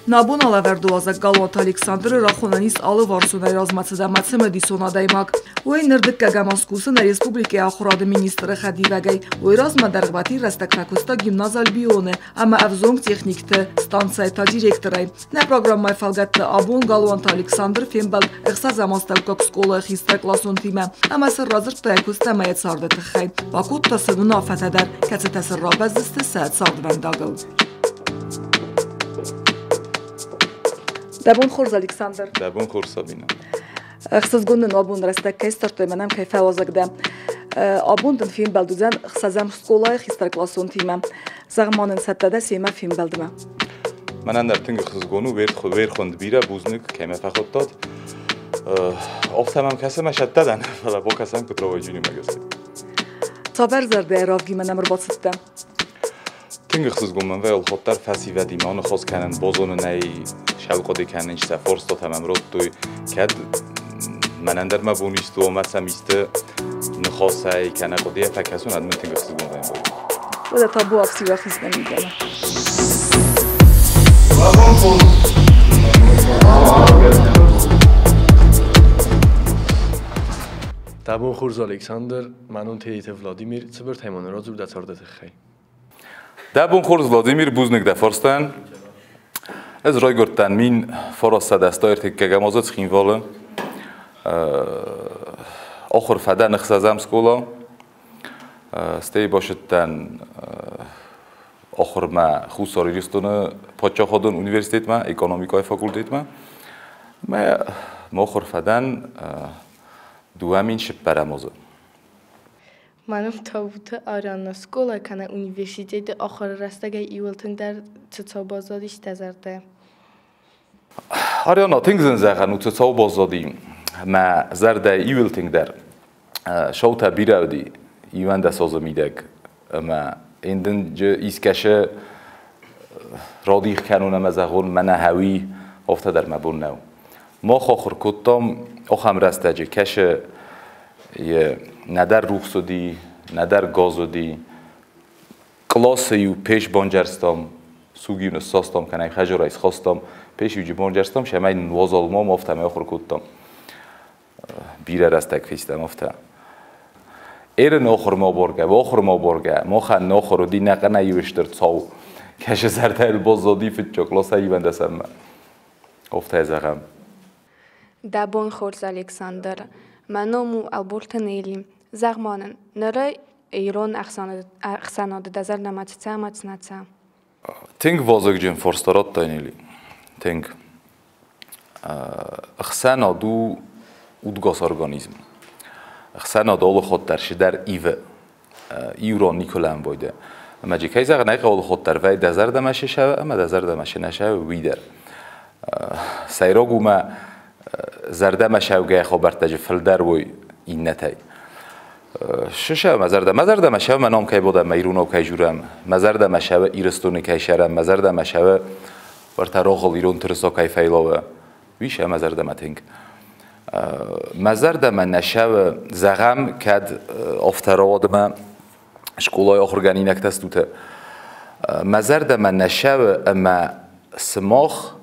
Нӕ абон алӕвӕрды уазӕг Галуанты Александры рахонӕн ис алыварсонӕй размӕцыд ӕмӕ цымыдисон адӕймаг. Уый ныр дыккӕгӕм аз кусы нӕ республикӕйы ахуырады министры хӕдивӕгӕй. Уый размӕ дӕргъвӕтин рӕстӕг фӕкуыста гимназ Альбионы ӕмӕ ӕвзонг техникты станцӕйы та директорӕй. Нӕ программӕйы фӕлгӕтты абон Галуанты Александр фембӕлд ӕхсӕзӕм астӕуккаг скъолайы хистӕркъласонтимӕ ӕмӕ сын радзырдта йӕ куыст ӕмӕ йӕ царды тыххӕй. Бакодта сын уынаффӕтӕ дӕр, кӕцытӕ сын рабӕззысты сӕ цардвӕндагыл. Дӕ бон хорз, Александр. Дӕ бон хорз, Сабина. Ӕхсызгон нын абон рӕстӕг кӕй стӕрдтой, мӕнӕн кӕй фӕуазӕг дӕ. Абон дын фембӕлд уыдзӕн ӕхсӕзӕм скъолайы хистӕркъласонтимӕ. Зӕгъ ма нын, цӕттӕ дӕ семӕ фембӕлдмӕ? Мӕнӕн дӕр тынг ӕхсызгон у, верхонд бирӕ бузныг, кӕй мӕ фӕхуыдтат. Афтӕ мӕм кӕсы, мӕ сӕттӕ дӕн, фӕлӕ бакӕсӕм, куыд рауайджынимӕ гӕсгӕ. Цавӕр зӕрдӕйы равгимӕ нӕм ӕрбацыдтӕ? Тынг ӕхсызгон мын вӕййы ходдӕр фӕсивӕдимӕ аныхас кӕнын, базонын ӕй, сӕлхъуыды кӕнын, сӕ фарстатӕ мӕм радтой. Кӕд мӕнӕн дӕр мӕ бон исты уа, мӕ сӕм исты ныхасӕй кӕнӕ хъуыдыйӕ фӕкӕсон, ӕд мын тынг ӕхсызгон вӕййы. Уӕдӕ табуафси уӕхицмӕ мидӕмӕ. Дӕ бон хорз, Александр. Мӕнон Тедеты Владимир цыбыртӕй ма нын радзур дӕ царды тыххӕй. Дӕ бон хорз, Владимир, бузныг дӕ фарстӕн. Ӕз райгуырдтӕн 1983 азы Цхинвалы. Ахуыр фӕдӕн ӕхсӕзӕм скъола. Стӕй бацыдтӕн ахуырмӕ Хуссар Ирыстоны паддзахадон университетмӕ, экономикӕйы факультетмӕ. Мӕ ахуыр фӕдӕн 2004 азы. Мӕнӕн Табуты Арианна скъола кӕнӕ университеты ахуыры рӕстӕгӕй иуыл тынгдӕр цы цау баззадис дӕ зӕрдӕ? Арианна, тынг зын зӕгъӕн у, цы цау баззади мӕ зӕрдӕйы иуыл тынгдӕр. Шоутӕ бирӕ уыди, 11 азы мидӕг ӕмӕ ӕндынджы искӕсы радих кӕнон ӕмӕ зӕгъон, мӕнӕ хӕуи, афтӕ дӕр мӕ бон нӕу. Мах ахуыр кодтам ахӕм рӕстӕджы, кӕсы нӕдӕр рухс уыди, нӕдӕр газ уыди. Къласы-иу пеш банджӕрстам, суг-иу ныссастам кӕнӕ хӕжурӕй схастам, пеш-иу банджӕрстам, сӕмӕй нуазал мам, афтӕмӕй ахуыр кодтам. Бирӕ рӕстӕг фестӕм афтӕ. Эры нохуырмӕ боргӕ, охуырмӕ боргӕ, махӕн нохуыр уыди нӕхъӕнӕй иу стыр цау. Кӕсы зӕрдӕйыл баззади фыццаг къласӕй ивӕндӕсӕммӕ. Афтӕ зӕгъӕм. Дӕ бон хорз, Александр. Мӕ ном у Ӕлборты Нелли. Зӕгъ-ма нын, ныры ирон ӕхсӕнады дӕ зӕрдӕмӕ цы цӕ ӕмӕ цы нӕ цӕ? Тынг вазыгджын фарста радтай, Нелли. Тынг. Ӕхсӕнад у удгас организм. Ӕхсӕнад алы хатт дӕр цыдӕр ивы. Иу ран никуы лӕмбойды. Ӕмӕ джи кӕй зӕгъын ӕй хъӕуы, хатт дӕр вӕййы дӕ зӕрдӕмӕ цы сӕвы ӕмӕ дӕ зӕрдӕмӕ цы нӕ сӕвы, уый дӕр. Сӕйраг у мӕ зӕрдӕмӕ сӕвгӕйӕ хабӕрттӕ фылдӕр уой иннӕтӕй. Шы мӕ зӕрдӕ, мӕ зӕрдӕмӕ сӕвы мӕ ном кӕй бодӕм, мӕ иронау кӕй журӕм, мӕ зӕрдӕмӕ сӕвы Ирыстоны кӕй сӕрӕм, мӕ зӕрдӕмӕ сӕвы уӕртӕ рогъыл ирон тырыса кӕй фӕйлауы, уый сӕ мӕ зӕрдӕмӕ тынг. Мӕ зӕрдӕмӕ нӕ сӕвы, зӕгъӕм, кӕд афтӕ рауадмӕ скъолайы ахуыргӕнинӕгтӕ стутӕ. Мӕ зӕрдӕмӕ нӕ сӕвы ӕмӕ сымах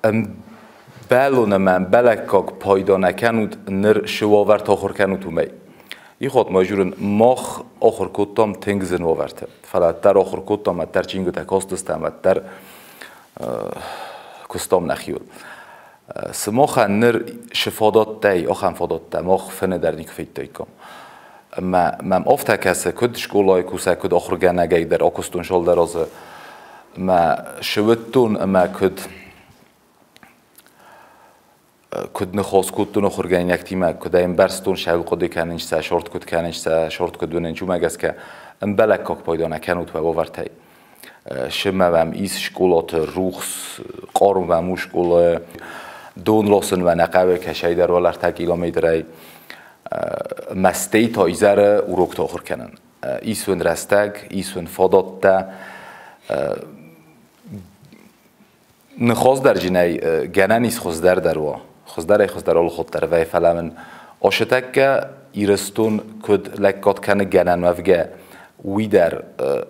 ӕмбӕлон ӕмӕ ӕмбӕлӕггаг пайда нӕ кӕнут, ныр шы уавӕрты ахуыр кӕнут, уымӕй. Ихот ма журын, мах ахуыр кодтам тынг зын уавӕрты. Фӕлӕ ӕддӕр ахуыр кодтам, ӕддӕр чингуытӕ кастыстӕм, ӕддӕр куыстам нӕхиуыл. Сымахӕн ныр шы фадаттӕй, ахӕм фадаттӕ мах фыны дӕр никуы федтаиккам. Ӕмӕ мӕм афтӕ кӕсы, куыд скъолайы кусӕг, куыд ахуыргӕнӕгӕй дӕр акуыстон цалдӕр азы, ӕмӕ сывӕдтон ӕмӕ куыд ныхас кодтон ахуыргӕнинӕгтимӕ, куыд ӕмбӕрстон сӕ хъуыды кӕнын, сӕ сорт куыд кӕнын, сӕ сорт куыд уынын, уымӕ гӕсгӕ ӕмбӕлӕггаг пайда нӕ кӕнут уӕ уавӕртӕй. Сымӕ уӕм ис скъолаты рухс, хъарм уӕм у скъолайы, дон ласын уӕ нӕ хъӕуы кӕсӕйдӕр уал ӕртӕ километрӕй. Мӕстӕй та изӕры урокты ахуыр кӕнын. Ис уын рӕстӕг, ис уын фадаттӕ. Ныхасдӕрджынӕй гӕнӕн ис хуыздӕр дӕр уа. Хуыздӕрӕй хуыздӕр алыхатт дӕр вӕййы, фӕлӕ мын осытӕккӕ Ирыстон куыд лӕггад кӕны гӕнӕн уӕвгӕ, уый дӕр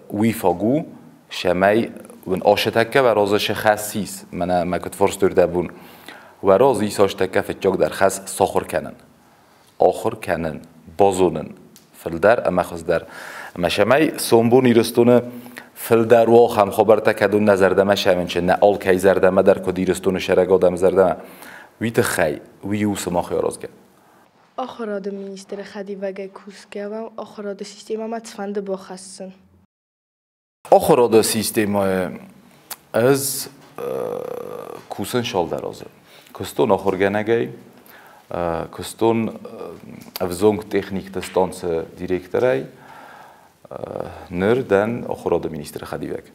уый фаг у, цӕмӕй уын асытӕккӕ уӕ разы цы хӕс ис, мӕнӕ мӕ куыд фарстой рдӕбон, уӕ разы ис асытӕккӕ фыццагдӕр хӕс сахуыр кӕнын. Ахуыр кӕнын, базонын фылдӕр ӕмӕ хуыздӕр. Ӕмӕ цӕмӕй сомбон Ирыстоны фылдӕр уа ахӕм хабӕрттӕ, кӕд уын нӕ зӕрдӕмӕ сӕвынчы, нӕ алкӕй зӕрдӕмӕ дӕр куыд Ирыстоны сӕрӕг адӕмы зӕрдӕмӕ, уый тыххӕй уый у сымах аразгӕ. Ахуырады министры хӕдивӕгӕй кусгӕ ахуырады системӕмӕ цыфӕнды бахӕссын. Ахуырады системӕйы ӕз кусын цалдӕр азы. Куыстон ахуыргӕнӕгӕй, куыстон ӕвзонг техникты станцы директорӕй, ныр дӕн ахуырады министры хӕдивӕг.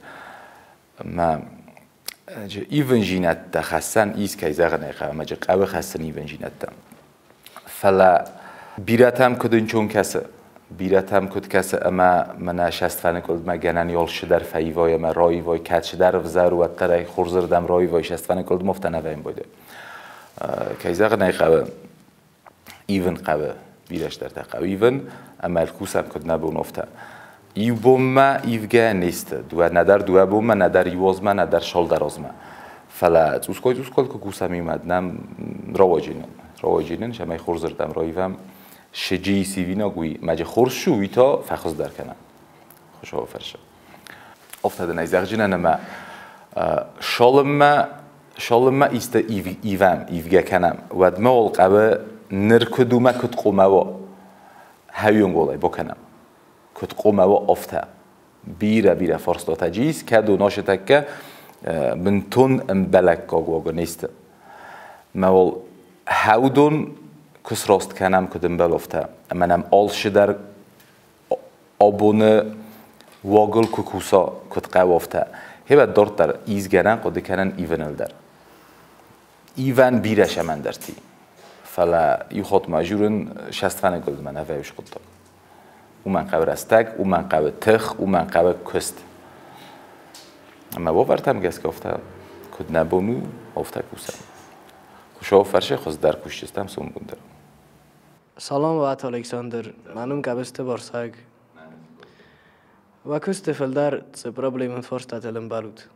Мӕ ивындзинӕдтӕ хӕссӕн ис, кӕй зӕгъын ӕй хъӕуы, ӕмӕ хъӕуы хӕссын ивындзинӕдтӕ. Фӕлӕ бирӕтӕм куыд ӕнцон кӕсы, бирӕтӕм куыд кӕсы, ӕмӕ мӕнӕ сӕстфӕныкъуылдмӕ гӕнӕн алцыдӕр фӕивой ӕмӕ раивой, кӕд цыдӕр ӕвзӕр у, уӕддӕр ӕй хорзырдӕм раивой, сӕстфӕныкъуылдмӕ афтӕ нӕ вӕййын байдайы. Кӕй зӕгъын ӕй хъӕуы, ивын хъӕуы, бирӕ стӕртӕ хъӕуы ивын, ӕмӕ кусӕм куыд нӕ бон, афтӕ. Иу бонмӕ ивгӕ не сты, нӕдӕр дыууӕ бонмӕ, нӕдӕр иу азмӕ, нӕдӕр цалдӕр азмӕ. Фӕлӕ цъусгай-цъусгай куы кусӕм иумӕ, нӕм рауаджы нын. Рауаджы нын, цӕмӕй хорзырдӕм раивӕм. Сыджы исивинаг уый, мӕджы хорз цы у, уый та фӕхуыздӕр кӕнӕм. Хуыцауы фӕрсы. Афтӕ дын ӕй зӕгъджынӕн ӕмӕ цалынмӕ исты ивӕм, ивгӕ кӕнӕм, уӕдмӕ уал хъӕуы ныр куыд у мӕ куыд хъуамӕ уа, хӕйонголӕй бакӕнӕм. Куыд хъуамӕ уа, афтӕ. Бирӕ-бирӕ фарстатӕ ис, кӕд у нашы тӕккӕ бынтон ӕмбӕлӕггаг уагӕ не сты. Мӕ уал хӕудон куы сраст кӕнӕм, куыд ӕмбӕл, афтӕ. Ӕмӕ нӕм алцыдӕр абоны уагыл куы куса, куыд хъӕуы, афтӕ. Хебӕт дарддӕр изгӕнӕн хъуыды кӕнӕн ивыныл дӕр. Ивӕн бирӕ сӕмӕндӕрти. Фӕлӕ иу хатт ма журын сӕстфӕныкъуылдмӕ нӕ вӕййы хъуыддаг. Уымӕн хъӕуы рӕстӕг, уымӕн хъӕуы тых, уымӕн хъӕуы куыст. Ӕмӕ уавӕртӕм гӕсгӕ афтӕ куыд нӕ бон у, афтӕ кусӕм. Хуыцауы фӕрцы хуыздӕр кусджытӕм сомбон дӕр. Салам уат, Александр. Мӕ ном Къӕбысты Барсӕг. Уӕ куысты фылдӕр цы проблемон фарстатыл ӕмбӕлут?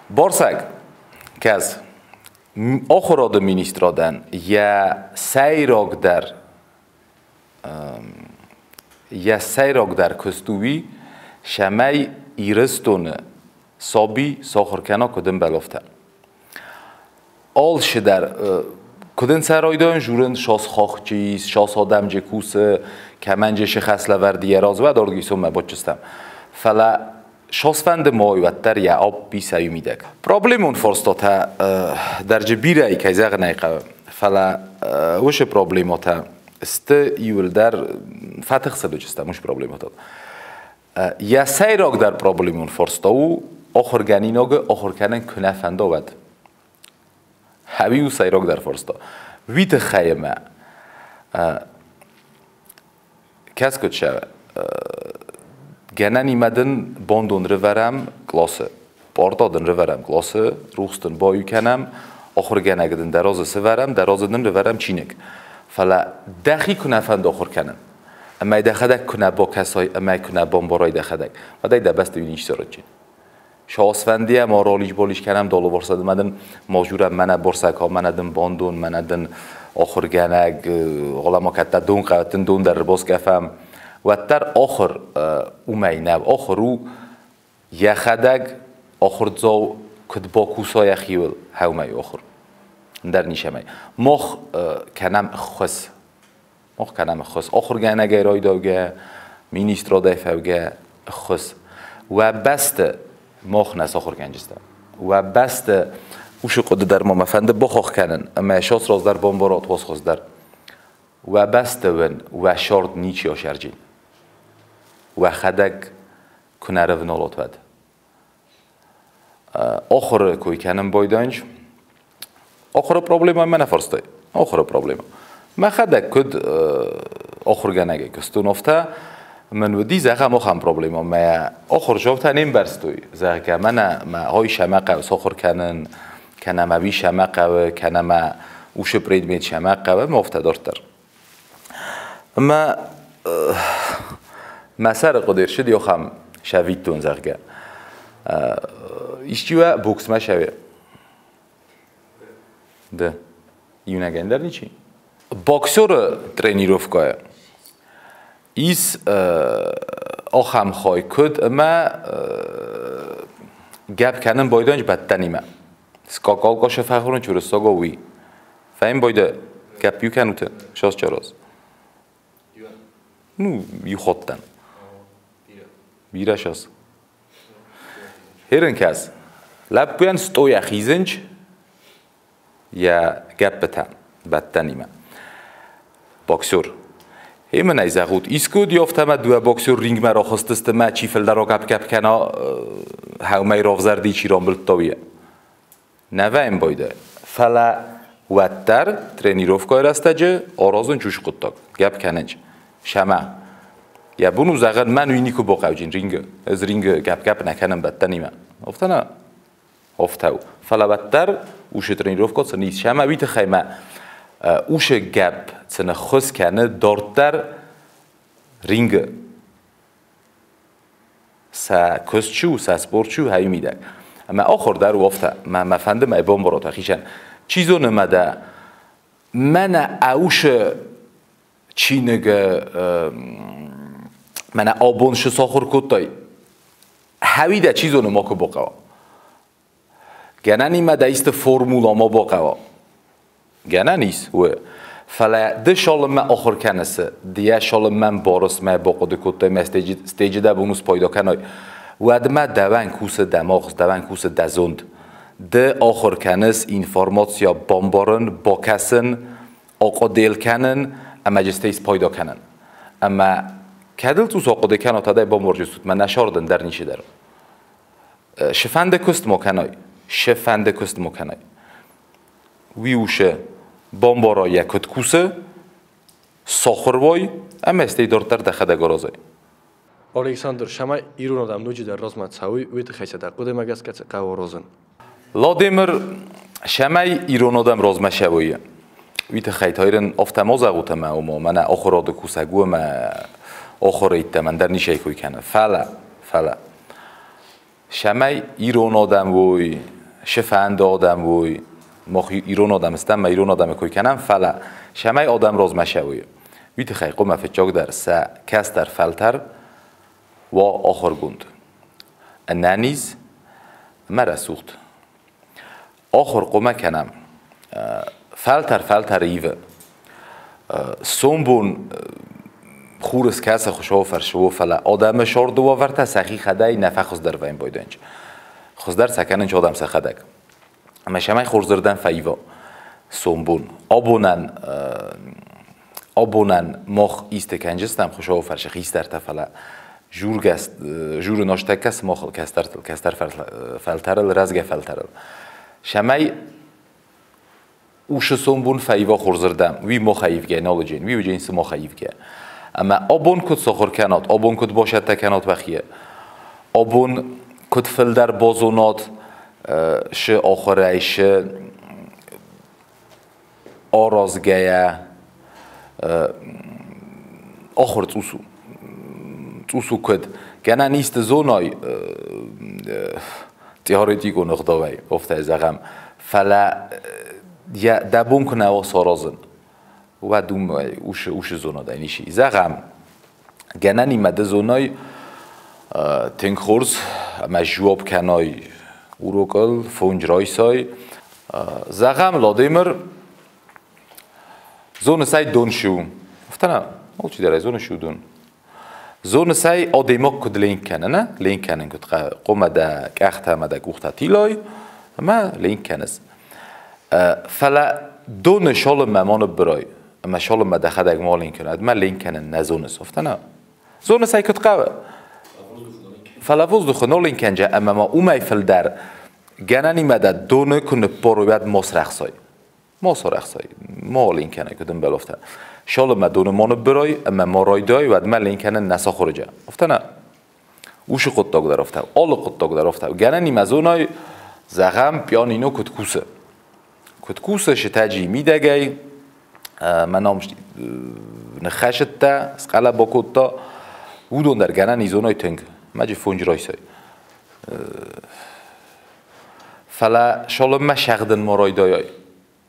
Барсӕг, кӕс, ахуырады министрадӕн йӕ сӕйрагдӕр куыст у уый, цӕмӕй Ирыстоны саби сахуыр кӕна куыд ӕмбӕлы, афтӕ. Алцыдӕр куыд ын сӕ райдайын журын шас хохчи, шас адӕмджы кусы, кӕмӕнджы шы хӕслӕвӕрд йӕ разуӕд оргисонмӕ бочыстӕм. Фӕлӕ шасфӕнды ма уӕддӕр йӕ апп ис ӕй мидӕг. Проблемон фарстатӕ дӕр бирӕ и, кӕй зӕгъын ӕй хъӕуы. Фӕлӕ уыцы проблематӕ сты иуылдӕр фӕтыхсӕдуджыстӕм уыцы проблематӕ. Йӕ сӕйрагдӕр проблемон фарста у ахуыргӕнинагы ахуыр кӕнын куы нӕ фӕнда, уӕд. Хӕуи у сӕйрагдӕр фарста. Уый тыххӕй ӕмӕ кӕс куыд сӕ гӕнӕнимӕ дын бандон рывӕрӕм къласы, парта дын рывӕрӕм къласы, рухс дын баиу кӕнӕм, ахуыргӕнӕг дын дӕ разы сывӕрӕм, дӕ разы дын рывӕрӕм чиныг. Фӕлӕ дӕхи куы нӕ фӕнды ахуыр кӕнын, ӕмӕ дӕхӕдӕг куы нӕ бакӕсай ӕмӕ куы нӕ бамбарай дӕхӕдӕг, уӕд ӕй дӕ бӕсты уый ничи саразджын. Шосфӕндийӕ ма ролич-болич кӕнӕм долуварсад, ӕмӕ дын мажурӕм мӕнӕ борсӕка, мӕнӕ дын бандон, мӕнӕ дын ахуыргӕнӕг, гъолама кӕддӕр дон хъӕуы, дон дӕр ӕрбаскъӕфӕм. Уӕддӕр ахуыр уымӕй нӕу. Ахуыр у йӕхӕдӕг ахуырдзау куыд бакуса йӕхиуыл, хӕумӕй ахуыр. Ӕндӕр ницӕмӕй. Мах кӕнӕм ӕххуыс. Мах кӕнӕм ӕххуыс. Ахуыргӕнӕгӕй райдаугӕ, министрадӕй фӕугӕ ӕххуыс. Уӕ бӕсты мах нӕ сахуыргӕнджытӕ. Уӕ бӕсты уыцы хъуыды дӕр ма мӕ фӕнды бахахх кӕнын, ӕмӕ сац раздӕр бамбарат уац хуыздӕр. Уӕ бӕсты уын уӕ сӕрд ничи асӕрджин. Уӕхӕдӕг куы нӕ рывналат, уӕд. Ахуыры кой кӕнын байдайынч. Ахуыры проблемӕ мӕ нӕ фарстай. Ахуыры проблемӕ. Мӕхӕдӕг куыд ахуыргӕнӕгӕй куыстон, афтӕ мын уыди, зӕгъӕм, ахӕм проблемӕ. Мӕ ахуырдзаутӕ не мбӕрстой, зӕгъгӕ, мӕнӕ мӕ ой сӕмӕ хъӕуы сахуыр кӕнын, кӕнӕ мӕ уый сӕмӕ хъӕуы, кӕнӕ мӕ уыцы предмет сӕмӕ хъӕуы, ӕмӕ афтӕ дарддӕр. Ӕмӕ мӕ сӕры хъуыды ӕрцыд ахӕм сӕвиттон, зӕгъгӕ. Исчи уӕ боксмӕ сӕвӕ? Ды. Иунӕгӕн дӕр ничи? Боксеры тренировкӕйы ис ахӕм хай, куыд ӕмӕ гӕпп кӕнын байдайынц бӕттӕнимӕ. Скакалка фӕхуырын чурыссага уый. Фӕйын байда гӕпп иу кӕнут шас чараз. Ну, иу хаттӕн. Бирӕ шас. Херын кӕс. Лӕппуйӕн стъойӕ хизынч йӕ гӕппытӕ бӕттӕнимӕ. Боксер. Ӕмӕ нӕй зӕгъут, искуы афтӕмӕ дыууӕ боксер рингмӕ рахызтысты мӕ чи фылдӕр агӕпп кӕна, хӕумӕй равзӕрди чи рамбылдта, уый. Нӕ вӕййын байдайы. Фӕлӕ уӕддӕр тренировкӕйы рӕстӕджы аразын чуш хъуыддаг, гӕпп кӕнынч. Сӕмӕ. Йӕ бон у зӕгъын, мӕн уый никуы бахъӕуджын рингы. Ӕз рингы гӕпп-гӕпп нӕ кӕнын бӕттӕнимӕ. Афтӕ нӕ? Афтӕ у. Фӕлӕ уӕддӕр усы тренировкӕ цы ис. Сӕмӕ уый тыххӕй мӕ усы гӕпп цы ныххуыс кӕны дарддӕр рингы. Сӕ куыст чи у, сӕ спорт чи у, хӕйы мидӕг. Ӕмӕ ахуыр дӕр у афтӕ. Мӕ фӕнды мӕ бамбарот ахицӕн. Чи зоны мӕ дӕ мӕнӕ ӕусы чиныгы мӕнӕ абон шы сахуыр кодтай. Хӕуи дӕ чи зоны макуы бахъӕуа. Гӕнӕн имӕ дӕ исты формула ма бахъӕуа. Гӕнӕн ис, уый. Фӕлӕ ды цалынмӕ ахуыр кӕныс, ды йӕ цалынмӕ ӕмбарыс, мӕ бахъуыды кодтай, мӕ стейджы дӕ бон у спайда кӕнай, уӕдмӕ дӕуӕн кусы дӕ магъз, дӕуӕн кусы дӕ зонд. Ды ахуыр кӕныс информацийӕ бамбарын, бакӕсын, ахъуыдел кӕнын ӕмӕ джы стӕй спайда кӕнын. Ӕмӕ кӕд ыл цъус ахъуыды кӕнат, уӕд ӕй бамбардзыстут, мӕ нӕ сӕрдын дӕр ничи дӕр. Шы фӕнды куыст ма кӕнай, шы фӕнды куыст ма кӕнай. Уый усы бамбара йӕ куыд кусы, сахуыр уой ӕмӕ стӕй дарддӕр дӕхӕдӕг аразай. Александр, цӕмӕй ирон адӕм ноджыдӕр размӕ цӕуой, уый тыххӕй сӕ дӕ хъуыдымӕ гӕсгӕ цы хъӕуы аразын? Владимир, цӕмӕй ирон адӕм размӕ цӕуой, уый тыххӕй та ирын афтӕ ма зӕгъут ӕмӕ ома мӕнӕ ахуырады кусӕг у ӕмӕ ахуыры йеддӕмӕ ӕндӕр ницӕй кой кӕны. Фӕлӕ, цӕмӕй ирон адӕм уой, шы фӕнды адӕм уой, мах ирон адӕм стӕм ӕмӕ ирон адӕмы кой кӕнӕм, фӕлӕ цӕмӕй адӕм размӕ цӕуой, уый тыххӕй хъуамӕ фыццагдӕр сӕ кӕстӕр фӕлтӕр уа ахуыргонд, ӕнӕниз ӕмӕ рӕсугъд. Ахуыр хъуамӕ кӕнӕм. Фӕлтӕр фӕлтӕры ивы. Сомбон хур скӕсы Хуыцауы фӕрцы у, фӕлӕ адӕмы сӕрды уавӕртӕ сӕхи хӕдӕй нӕ фӕхуыздӕр вӕййын байдайынц. Хуыздӕр сӕ кӕнынц адӕм сӕхӕдӕг. Ӕмӕ цӕмӕй хорзырдӕм фӕива сомбон. Абонӕн мах исты кӕнджыстӕм Хуыцауы фӕрцы хистӕртӕ, фӕлӕ журы нозтӕккӕ сымахыл, кӕстӕртыл, кӕстӕр фӕлтӕрыл, рӕзгӕ фӕлтӕрыл. Цӕмӕй усы сомбон фӕива хорзырдӕм, уый мах аивгӕ нал уыдзӕн, уый уыдзӕн сымах аивгӕ. Ӕмӕ абон куыд сахуыр кӕнат, абон куыд бацӕттӕ кӕнат уӕхи, абон куыд фылдӕр базонат шы ахуырӕй, шы аразгӕйӕ ахуыр цъус у. Цъус у куыд? Гӕнӕн исты зонай теоретикон ӕгъдауӕй, афтӕ зӕгъӕм, фӕлӕ йӕ дӕ бон куы нӕ уа саразын, уӕд уым усы зонадӕй ницы. Зӕгъӕм, гӕнӕнимӕ ды зонай тынг хорз ӕмӕ жуап кӕнай урокыл, фондз райсай. Зӕгъӕм, Владимир зоныс ӕй дон шы у. Афтӕ нӕ, алчидӕр ӕй зоны шы у дон. Зоныс ӕй адӕймаг куыд ленк кӕны, нӕ? Ленк кӕнын куыд хъуамӕ дӕ къӕхтӕ ӕмӕ дӕ къухтӕ тилай ӕмӕ ленк кӕныс. Фӕлӕ доны цалынмӕ ма ныббырай ӕмӕ цалынмӕ дӕхӕдӕг ма ленк кӕнай, уӕдмӕ ленк кӕнын нӕ зоныс, афтӕ нӕ? Зоныс ӕй куыд хъӕуы? Фӕлӕ воздухы нал ленк кӕнджа ӕмӕ ма уымӕй фылдӕр гӕнӕнимӕ дӕ доны куы ныппарой, уӕд ма срӕхсай. Ма сарӕхсай, ма ленк кӕнай, куыд ӕмбӕлы, афтӕ. Цалынмӕ доны ма ныббырай ӕмӕ ма райдай, уӕдмӕ ленк кӕнын нӕ сахуырыджа. Афтӕ нӕ? Уыцы хъуыддаг дӕр афтӕ, алы хъуыддаг дӕр афтӕ. Гӕнӕнимӕ зонай, зӕгъӕм, пианино куыд кусы. Куыд кусы сытӕджы мидӕгӕй, мӕ ном Ныххӕсыдта, схъӕлӕба кодта, уыдон дӕр гӕнӕн изоной тынг, мӕджы фонджы райсай. Фӕлӕ шолыммӕ сӕгъдын ма райдайай,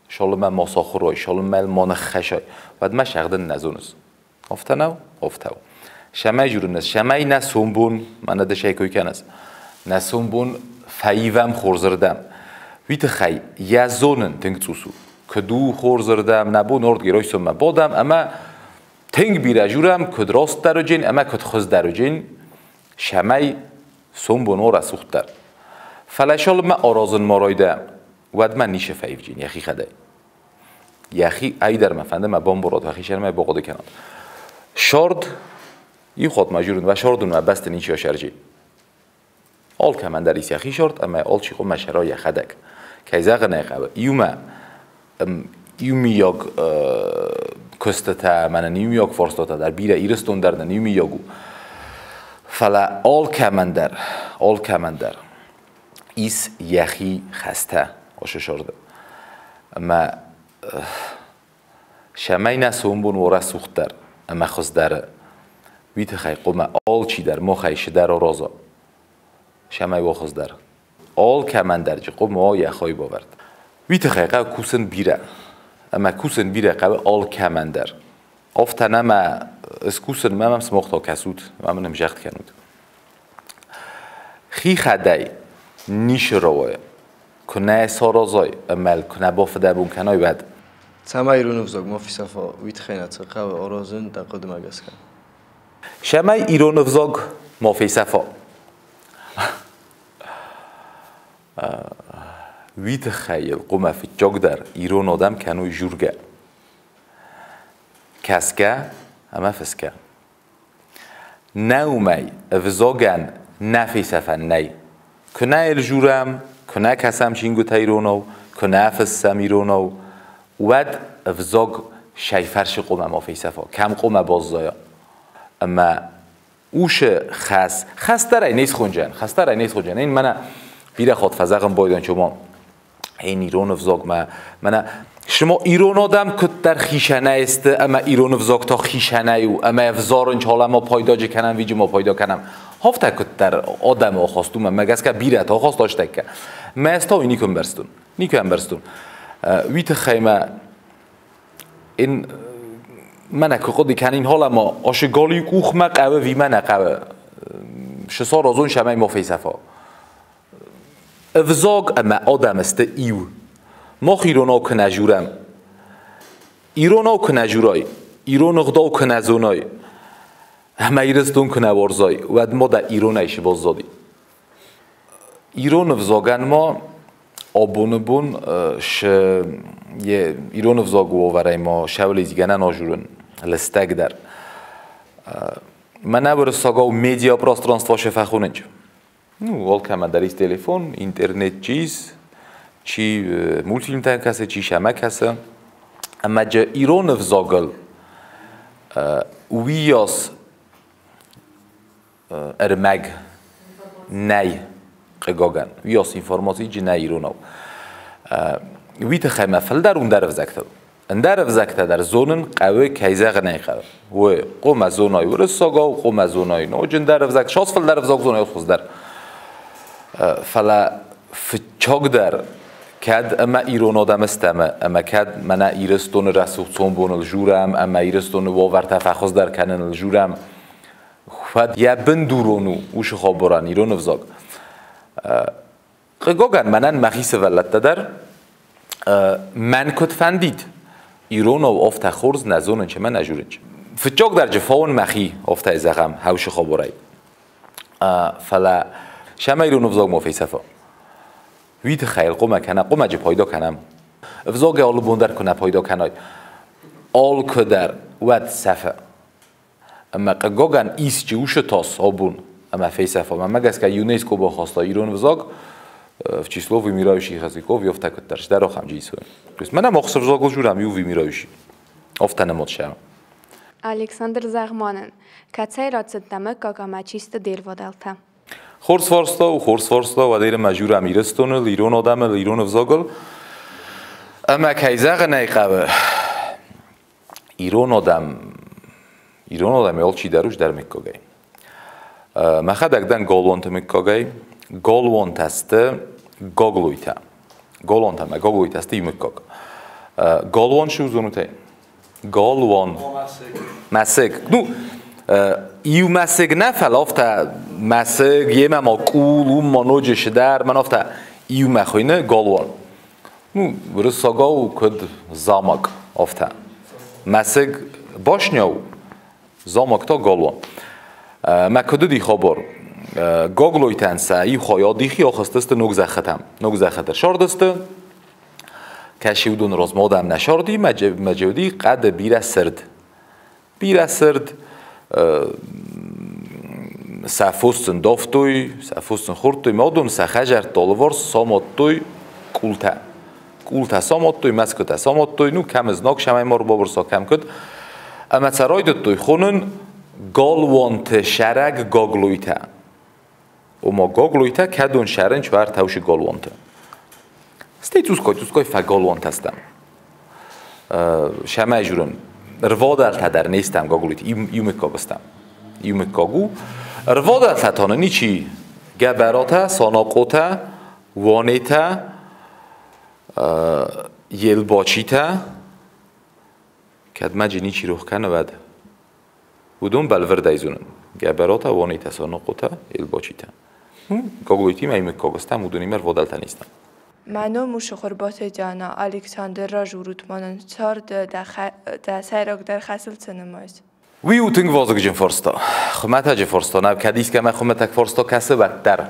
шолыммӕ ма сахуырай, шолыммӕ ма ныххӕсай, уӕдмӕ сӕгъдын нӕ зоныс. Афтӕ нӕу? Афтӕ у. Сӕмӕй журыныс, сӕмӕй нӕ сомбон, мӕнӕ дысӕй кой кӕныс, нӕ сомбон фӕивӕм хорзырдӕм. Уый тыххӕй йӕ зонын тынг цъус у. Куыд у хорзырдӕм, нӕ бон орд геройсоммӕ бодӕм ӕмӕ тынг бирӕ журӕм, куыд растдӕр уыджын ӕмӕ куыд хуыздӕр уыджын, сӕмӕй сомбон о рӕсугъддӕр. Фӕлӕ шолыммӕ аразын ма райдайӕм, уӕдмӕ ницы фӕивджын йӕхи хӕдӕй. Йӕхи ӕйдӕр мӕ фӕнды мӕ бамбарат, уӕхи сӕрмӕ бахъуыды кӕнат. Шорд, иу хатт ма журын, уӕ шордун уӕ бӕсты ничи асӕрджи. Алкӕмӕн дӕр ис йӕхи шорт ӕмӕ алчи хъуамӕ сӕра йӕхӕдӕг. Кӕй зӕгъын ӕй хъӕуы, иумӕ иумийаг куыстытӕ, мӕнӕн иумийаг фарстатӕ дӕр бирӕ, Ирыстон дӕр нын иумийаг у. Фӕлӕ алкӕмӕн дӕр ис йӕхи хӕстӕ ашы сӕрды. Ӕмӕ сӕмӕй нӕ сомбон уа рӕсугъддӕр ӕмӕ хуыздӕры, уый тыххӕй хъуамӕ алчидӕр махӕй сыдӕр араза, сӕмӕй уа хуыздӕр. Алкӕмӕн дӕр джы хъуамӕ уа йӕ хайбавӕрд. Уый тыххӕй хъӕуы кусын бирӕ. Ӕмӕ кусын бирӕ хъӕуы алкӕмӕн дӕр. Афтӕ нӕ скусын мӕ мӕм сымах та кӕсут, ӕмӕ мын ӕмзӕгъд кӕнут. Хихӕдӕй ницы рауайы. Куы нӕ саразай ӕмӕ куы нӕ бафыдӕбон кӕнай, уӕд. Цӕмӕй ирон ӕвзаг ма фесӕфа, уый тыххӕй нӕ цы хъӕуы аразын дӕ хъуыдымӕ гӕсгӕ? Цӕмӕй ирон ӕвзаг ма фесӕфа, уый тыххӕй йыл хъуамӕ фыццагдӕр ирон адӕм кӕной жургӕ, кӕсгӕ ӕмӕ фысгӕ. Нӕумӕй ӕвзагӕн нӕ фесӕфӕн нӕй. Куы нӕ йыл журӕм, куы нӕ кӕсӕм чингуытӕ иронау, куы нӕ фыссӕм иронау, уӕд ӕвзаг сӕй фӕрсы хъуамӕ ма фесӕфа, кӕм хъуамӕ баззайа. Ӕмӕ усы хӕс, хӕстӕрӕй не схонджӕн, хӕстӕрӕй не схонджӕн. Эн мӕнӕ бирӕ хатт фӕзӕгъын байдон, чома эн ирон ӕвзагмӕ, мӕнӕ шумо ирон адӕм куыддӕр хисӕнӕй сты ӕмӕ ирон ӕвзаг та хисӕнӕй у, ӕмӕ ӕвзарын чалӕ ма пайдаджы кӕнӕм, виджы ма пайда кӕнӕм. Хафтӕ куыддӕр адӕмы ахаст у, мӕ гӕсгӕ бирӕтӕ ахаст астӕккӕ. Мӕ ӕз та уый никуы ӕмбӕрстон. Никуы ӕмбӕрстон. Уый тыххӕй мӕ ин мӕнӕ куы хъуыды кӕнин холӕ ма ашы галиу къухмӕ хъӕуы ӕви мӕ нӕ хъӕуы. Шы саразон, сӕмӕй ма фесӕфа. Ӕвзаг ӕмӕ адӕм сты иу. Мах иронау куы нӕ журӕм, иронау куы нӕ журай, ирон ӕгъдау куы нӕ зонай, ӕмӕ Ирыстон куы нӕ уарзай, уӕд ма дӕ иронӕй шы баззади. Ирон ӕвзагӕн ма абоны бон шы ирон ӕвзаг уавӕрӕй ма сӕвлизгӕнӕн ажурын лыстӕг дӕр. Мӕнӕ уырыссагау медиапространство шы фӕхонынч. Ну, алкӕмӕн дӕр ис телефон, интернет чи ис, чи мультфильмтӕ кӕсы, чи сӕмӕ кӕсы. Ӕмӕ джы ирон ӕвзагыл уыйас ӕрмӕг нӕй, хъыгагӕн. Уыйас информаци джы нӕй иронау. Уый тыххӕй мӕ фылдӕр ӕндӕр ӕвзӕгтыл. Ӕндӕр ӕвзӕгтӕ дӕр зонын хъӕуы, кӕй зӕгъын ӕй хъӕуы. Уый хъуамӕ зоной уырыссагау, хъуамӕ зоной ноджы ӕндӕр ӕвзаг, шос фылдӕр ӕвзаг зоной хуыздӕр. Фӕлӕ фыццагдӕр кӕд ӕмӕ ирон адӕм стӕм ӕмӕ кӕд мӕнӕ Ирыстоны рӕсугъд сомбоныл журӕм ӕмӕ Ирыстоны уавӕртӕ фӕхуыздӕр кӕныныл журӕм, уӕд йӕ бындурон у уыцы хабарӕн ирон ӕвзаг. Хъыгагӕн мӕнӕн мӕхи сывӕллӕттӕ дӕр мӕн куыд фӕндид, иронау афтӕ хорз нӕ зонын, ӕмӕ нӕ журынч. Фыццагдӕр джы фауын мӕхи, афтӕ зӕгъӕм, хӕусы хабарӕй. Фӕлӕ сӕмӕ ирон ӕвзаг ма фесӕфа. Уый тыххӕй хъуамӕ кӕнӕм, хъуамӕ джы пайда кӕнӕм. Ӕвзагӕй алы бон дӕр куы нӕ пайда кӕнай, алкуы дӕр уӕд сӕфы. Ӕмӕ хъыгагӕн исчи усы тас абон ӕмӕ фесӕфа. Мӕнмӕ гӕсгӕ ЮНЕСКО бахаста ирон ӕвзаг в число вымирающих языков, ёфтӕ куыддӕр сдӕр ахӕм джи исой. То есть мӕнӕ мах цы взагыл журӕм, иу вымирающий. Афтӕ нымад сӕ. Александр Загъманӕн, кӕцӕй рацыдтӕ мыггаг ӕмӕ чи сты де рвадӕлтӕ? Хорз фарста у, хорз фарста, уӕдӕй мӕ журӕм Ирыстоныл, ирон адӕмыл, ирон ӕвзагыл. Ӕмӕ кӕй зӕгъын ӕй хъӕуы, ирон адӕм Ирон адӕмӕй алчидӕр у дӕр мыггагӕй. Мӕхӕдӕг дӕн Голуонты мыггагӕй. Голуонтӕ сты Гаглойтӕ. Голуонтӕ мӕ Гаглойтӕ сты иу мыггаг. Галуан шы зонутӕй? Галуан. Мӕсыг. Ну, иу мӕсыг нӕ, фӕлӕ афтӕ мӕсыг, йемӕ ма къул, уым ма ноджы шыдӕр, мӕн афтӕ иумӕ хуыйны галуан. Ну, уырыссагау куыд замок, афтӕ. Мӕсыг башня у, замок та галуан. Мӕ куыд уыди хабар? Гаглойтӕн сӕ иу хайадихи ахызтысты ног зӕххытӕм. Ног зӕххыты сардысты, кӕси уыдоны размӕ адӕм нӕ сарди, мӕ уыди хъӕды бирӕ сырд. Бирӕ сырд, сӕ фос сын давтой, сӕ фос сын хордтой, ма уыдон сӕ хӕдзӕртты алыварс самадтой къултӕ. Къултӕ самадтой, мӕсгуытӕ самадтой, ну, кӕм знаг сӕмӕй ма рбабырса, кӕм куыд. Ӕмӕ сӕ райдыдтой хонын галуанты сӕрӕг гаглойтӕ. Ома гаглойтӕ кӕдон сӕрын чуар таушы галуанты. Стӕй цъусгай-цъусгай фӕгалуантӕ стӕм. Сӕмӕй журын. Рвадӕлтӕ дӕр не стӕм гаглойты, иу мыггаг стӕм. Иу мыггаг у. Рвадӕлтӕ та нын ничи Гӕбӕратӕ, Санахъотӕ, Уанетӕ, Елбачитӕ, кӕд мӕ джи ничи рох кӕны, уӕд. Уыдон бӕлвырдӕй зонын. Гӕбӕратӕ, Уанетӕ, Санахъотӕ, Елбачитӕ. Гаглойтимӕ мыггаг стӕм, уыдонимӕ рвадӕлтӕ не стӕм. Мӕ ном у Сыхуырбаты Диана. Александр, ражурут мӕнӕн царды дӕ сӕйрагдӕр хӕсыл цы нымайыс? Уый у тынг вазыгджын фарста. Хуымӕтӕджы фарста нӕу, кӕд искӕмӕ хуымӕтӕг фарста кӕсы, уӕддӕр.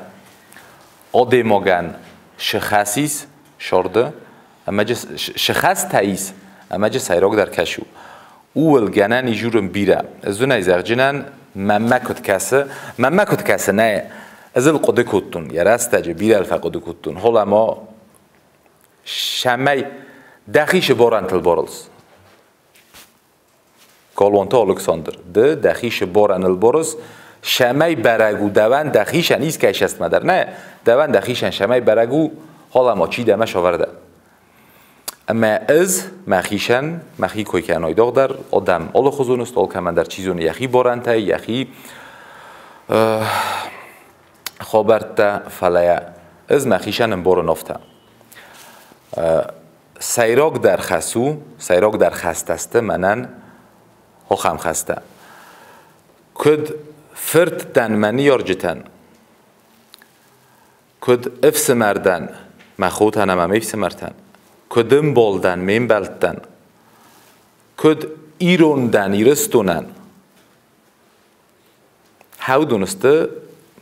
Адӕймагӕн шы хӕс ис сӕрды, ӕмӕ шы хӕстӕ ис, ӕмӕ джы сӕйрагдӕр кӕс у. Ууыл гӕнӕн ис журын бирӕ. Ӕз уын ӕй зӕгъджынӕн, мӕнмӕ куыд кӕсы, мӕнмӕ куыд кӕсы, нӕ, ӕз ыл хъуыды кодтон, йӕ рӕстӕджы бирӕ фӕхъуыды кодтон. Холӕ ма сӕмӕй дӕхи сыборӕнтыл борылс. Колонты Алыксандр, ды дӕхи сыборӕныл борыс, сӕмӕй бӕрӕг у дӕуӕн дӕхицӕн искӕй сӕстмӕ дӕр нӕ, дӕуӕн дӕхицӕн сӕмӕй бӕрӕг у, холӕ чи дӕ мӕ сӕвӕр дӕ. Ӕмӕ ӕз мӕхицӕн мӕхи кой кӕнон дӕр адӕм алыхуызон сты, алкӕмӕн дӕр чи зоны йӕхи барӕнтӕй, йӕхи хабӕрттӕ, фӕлӕ ӕз мӕхицӕн ӕмбарын афтӕ. Сӕйрагдӕр хӕс у, сӕйрагдӕр хӕстӕ сты мӕнӕн ахӕм хӕстӕ. Куыд фырт дӕн мӕ ныййарджытӕн, куыд ӕфсымӕр дӕн мӕ хотӕн ӕмӕ ме фсымӕртӕн, куыд ӕмбал дӕн ме мбӕлттӕн, куыд ирон дӕн Ирыстонӕн, Хӕудон сты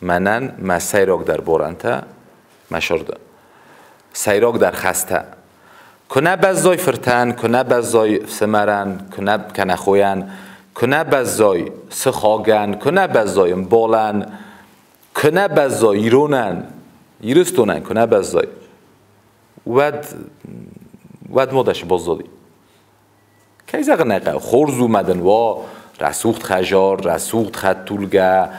мӕнӕн мӕ сӕйрагдӕр борӕнтӕ, мӕ сырды. Сӕйрагдӕр хӕстӕ. Куы нӕ бӕззой фыртӕн, куы нӕ бӕззой фсымӕрӕн, куы нӕ кӕнӕ хойӕн, куы нӕ бӕззой сыхагӕн, куы нӕ бӕззой ӕмбалӕн, куы нӕ бӕззой иронӕн, Ирыстонӕн куы нӕ бӕззой, уӕд уӕд модӕсы баззади. Кӕй зӕгъын ӕй хъӕуы, хорз у мӕ дын уа, рӕсугъд хӕдзар, рӕсугъд хӕдтулгӕ,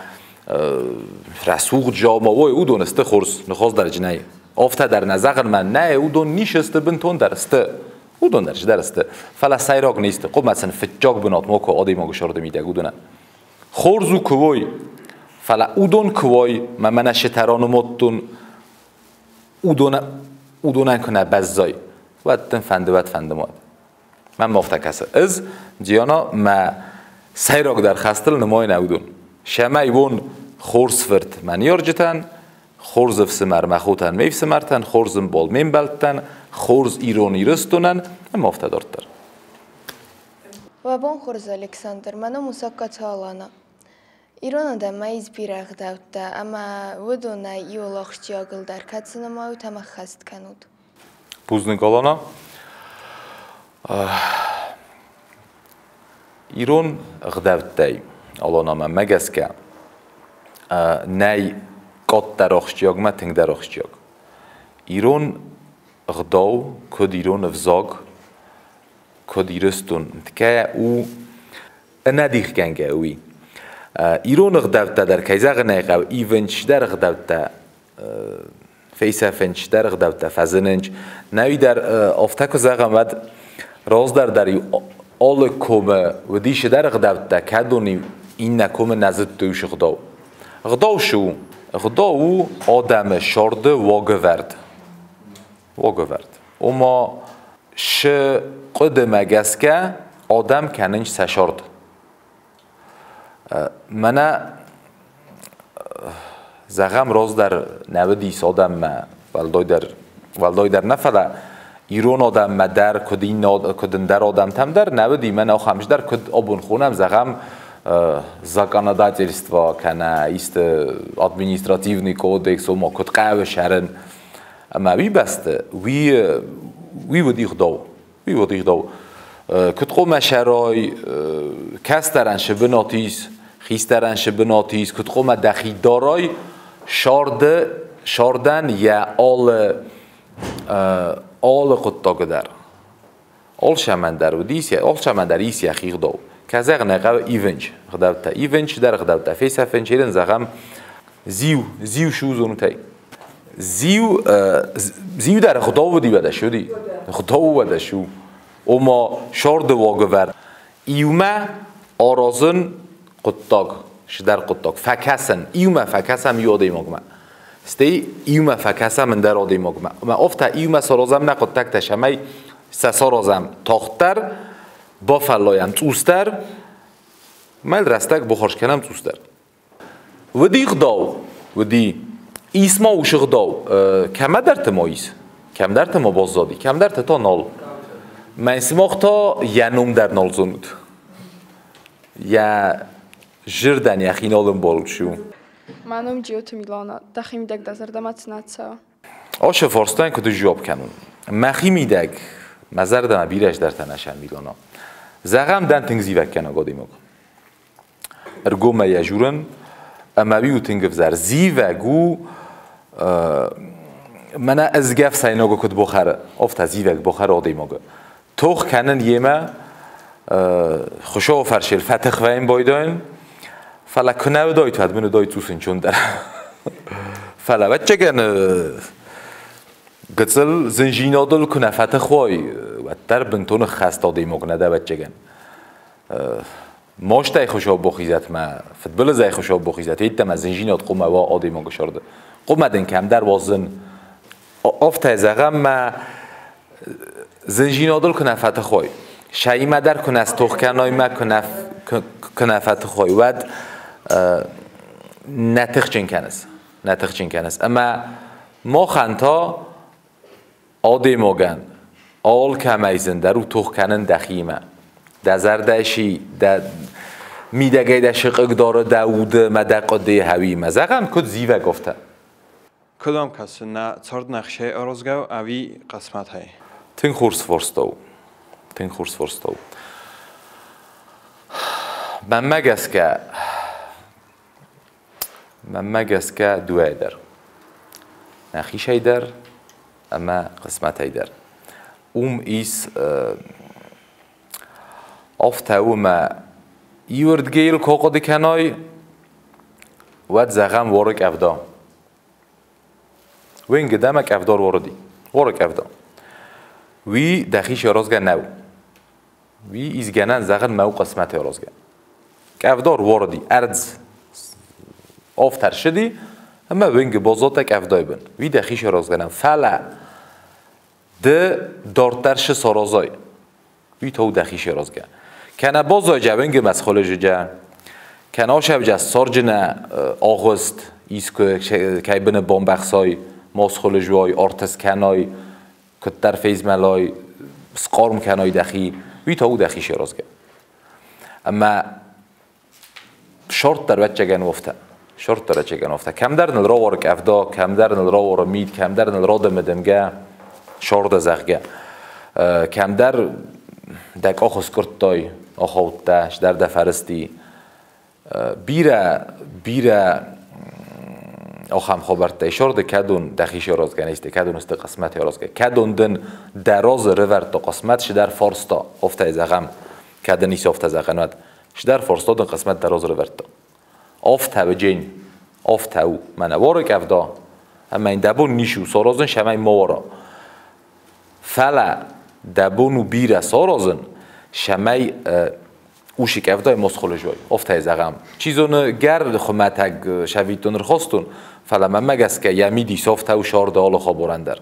рӕсугъд дзаума, ой, уыдон сты хорз, ныхасдарджы нӕй. Афтӕ дӕр нӕ зӕгъын мӕ нӕй, уыдон ницы сты, бынтондӕр сты. Уыдон дӕр чидӕр сты. Фӕлӕ сӕйраг не сты, хъуамӕ сын фыццаг бынат макуы адӕймаджы сӕрды мидӕг уыдонӕн. Хорз у куы уой, фӕлӕ уыдон куы уой, мӕ мӕнӕ сытӕ ранымадтон, уыдонӕн куы нӕ бӕззай, уӕд дын фӕнды, уӕд фӕнды ма. Мӕм афтӕ кӕсы. Ӕз, Диана, мӕ сӕйрагдӕр хӕстыл нымайын уыдон. Сӕмӕй уон хорз фырт мӕ ныййарджытӕн, хорз ӕфсымӕр мӕ хотӕн, ме фсымӕртӕн, хорз ӕмбал ме мбӕлттӕн, хорз ирон Ирыстонӕн ӕмӕ афтӕ дарддӕр. Уӕ бон хорз, Александр. Мӕ ном у Сагкаты Алана. Ирон адӕммӕ ис бирӕ ӕгъдӕуттӕ, ӕмӕ уыдонӕй иуыл ахсджиагыл дӕр кӕцы нымайут ӕмӕ ххӕст кӕнут? Бузныг, Алана. Ирон ӕгъдӕуттӕй, Аланамӕ мӕ гӕсгӕ, нӕй къаддӕр ахсджиаг мӕ тынгдӕр ахсджиаг. Ирон ӕгъдау, куыд ирон ӕвзаг, куыд Ирыстон, ткӕ у ӕнӕдихгӕнгӕ уый. Ирон ӕгъдӕуттӕ дӕр, кӕй зӕгъын ӕй хъӕуы, ивынц дӕр ӕгъдӕуттӕ, фесӕфынц дӕр ӕгъдӕуттӕ, фӕзынынц. Нӕуи дӕр афтӕ куы зӕгъӕм, уӕд раздӕр дӕр-иу Алы комы уыди цыдӕр ӕгъдӕуттӕ, кӕдон иннӕ комы нӕ зыдтой уыцы ӕгъдау. Ӕгъдау цы у? Ӕгъдау у адӕмы сӕрды уагӕвӕрд. Уагӕвӕрд. Ома шы хъуыдымӕ гӕсгӕ адӕм кӕнынц сӕ сӕрд. Мӕнӕ зӕгъӕм, раздӕр нӕ уыдис адӕммӕ, уӕлдайдӕр нӕ, фӕлӕ ирон адӕммӕ дӕр, куыд иннӕ, куыд ӕндӕр адӕмтӕм дӕр нӕ уыди, мӕнӕ ахӕм дӕр, куыд абон хонӕм, зӕгъӕм, законодательство кӕнӕ исты административный кодекс, ома куыд хъӕуы сӕрын. Ӕмӕ уый бӕсты уый уыди гъдау. Уый уыди гъдау. Куыд хъуамӕ сӕрай, кӕстӕрӕн шы бынат ис, хистӕрӕн шы бынат ис, куыд хъуамӕ дӕхи дарай, сӕрды, сӕрдӕн йӕ алы хъуыддагы дӕр. Алцӕмӕн дӕр уыдис, алцӕмӕн дӕр ис йӕхи гъдау. Кӕй зӕгъын ӕй хъӕуы, ивынч гъдӕуттӕ. Ивынч дӕр гъдӕуттӕ фесӕфынч, ерын зӕгъӕм, зиу, зиу сузонутӕй. Зиу, зиу дӕр гъдау уыди уӕдӕ уыди. Гъдау уӕдӕ шу. Ома сӕрды уагӕвӕрд. Иумӕ аразын хъуыддаг, цыдӕр хъуыддаг. Фӕкӕсын, иумӕ фӕкӕсӕм иу адӕймагмӕ. Стӕй иумӕ фӕкӕсӕм ӕндӕр адӕймагмӕ. Ӕмӕ афтӕ иумӕ саразӕм нӕ хъуыддӕгтӕ, цӕмӕй сӕ саразӕм тагъддӕр, бафӕллайӕм цъусдӕр, мӕл рӕстӕг бахарз кӕнӕм цъусдӕр. Уыди гъдау, уыди. Ис ма уыцы гъдау. Кӕмӕдӕрты ма ис, кӕмдӕрты ма баззади, кӕмдӕрты та нал. Мӕн сымах та йӕ ном дӕр нал зонут. Йӕ зӕрдӕн йӕхи нал ӕмбарут шу. Мӕ ном Джиоты Милана. Дӕхи мидӕг дӕ зӕрдӕмӕ цы нӕ цӕуы? Ашы фарстӕн куыд сжуапп кӕнон? Мӕхи мидӕг мӕ зӕрдӕмӕ бирӕ здӕртӕ нӕ сӕ Милана. Зӕгъӕм, дӕн тынг зивӕггӕнаг адӕймаг. Ӕргомӕй йӕ журын, ӕмӕ уый у тынг ӕвзӕр. Зивӕг у, мӕнӕ ӕзгӕ ӕфсӕйнагы куыд бохӕры, афтӕ зивӕг бохӕры адӕймагы. Тох кӕнын йемӕ Хуыцауы фӕрсыл фӕтых вӕййын байдайын, фӕлӕ куы нӕ уыдаид, уӕд мын уыдаид цъус ӕнцондӕр. Фӕлӕ, ӕвӕццӕгӕн, гыццыл зынзинадыл куы нӕ фӕтых уай, уӕддӕр бынтон ӕххӕст адӕймаг нӕ дӕ, ӕвӕццӕгӕн. Мастӕй Хуыцау бахизӕд мӕ, фыдбылызӕй Хуыцау бахизӕд, йеддӕмӕ зынзинад хъуамӕ уа адӕймаджы сӕрды. Хъуамӕ дын кӕмдӕр уа зын. Афтӕ зӕгъӕм, мӕ зынзинадыл куы нӕ фӕтых уой, сӕимӕ дӕр куы нӕ стох кӕной мӕ куы нӕ фӕтых уой, уӕд нӕ тыхджын кӕныс, нӕ тыхджын кӕныс. Ӕмӕ махӕн та адӕймагӕн алкӕмӕй зындӕр у тох кӕнын дӕхиимӕ. Дӕ зӕрдӕ си, дӕ мидӕгӕй дӕ сыхъыг дары дӕ уды мӕ дӕ хъуыдыйы хӕуимӕ. Зӕгъӕм, куыд зивӕг афтӕ. Куыд ӕм кӕсы, нӕ цард нӕхсӕй аразгӕ у ӕви хъысмӕтӕй? Тынг хорз фарста у. Тынг хорз фарста у. Мӕнмӕ гӕсгӕ дыууӕйы дӕр. Нӕхицӕй дӕр ӕмӕ хъысмӕтӕй дӕр. Уым ис афтӕ у ӕмӕ иуырдыгӕй куы ахъуыды кӕнай, уӕд зӕгъӕм уары къӕвда. Уынгы дӕ ӕмӕ къӕвда руарыди. Уары къӕвда. Уый дӕхи саразгӕ нӕу. Уый изгӕнӕн зӕгъын мӕ у хъысмӕты аразгӕ. Къӕвда руарыди, ӕрдз афтӕ ӕрсыди, ӕмӕ уынгы баззадтӕ къӕвдайы бын. Уый дӕхи саразгӕ нӕу. Фӕлӕ ды дарддӕр шы саразай, уый та у дӕхи саразгӕ. Кӕнӕ баззайджа уынгы мӕсхъуылыжыджа, кӕнӕ асӕвджа ссарджынӕ агъуыст, искуы кӕй быны бамбӕхсай, масхъуылыж уай, арт скӕнай, куыддӕр фезмӕлай, схъарм кӕнай дӕхи, уый та у дӕхи саразгӕ. Ӕмӕ шорт дӕр ӕвӕццӕгӕн афтӕ. Шорт дӕр ӕвӕццӕгӕн афтӕ. Кӕмдӕр ныл рауары къӕвда, кӕмдӕр ныл рауары мит, кӕмдӕр ныл радымы дымгӕ, шорды зӕгъгӕ. Кӕмдӕр дӕ къах скъуырдтай, ахаудта, сдӕр дӕ фӕрысти. Бирӕ, бирӕ ахӕм хабӕрттӕ шорды, кӕдон дӕхи саразгӕ не сты, кӕдон сты хъысмӕты аразгӕ. Кӕдон дын дӕ разы рывӕрдта хъысмӕт, сидӕр фарста, афтӕ зӕгъӕм, кӕд ын ис афтӕ зӕгъӕн, уӕд. Сидӕр фарста дын хъысмӕт дӕ разы рывӕрдта. Афтӕ джен, афтӕ у. Мӕнӕ уары къӕвда, ӕмӕ йын дӕ бон ницы у саразын, цӕмӕй ма уара. Фӕлӕ дӕ бон у бирӕ саразын, Цӕмӕй усы къӕвдайы ма схуылыз уой, афтӕ зӕгъӕм. Чи зоны, гӕр хуымӕтӕг сӕвиттон ӕрхастон, фӕлӕ мӕнмӕ гӕсгӕ йӕ мидис афтӕ у сӕрды алы хабарӕн дӕр.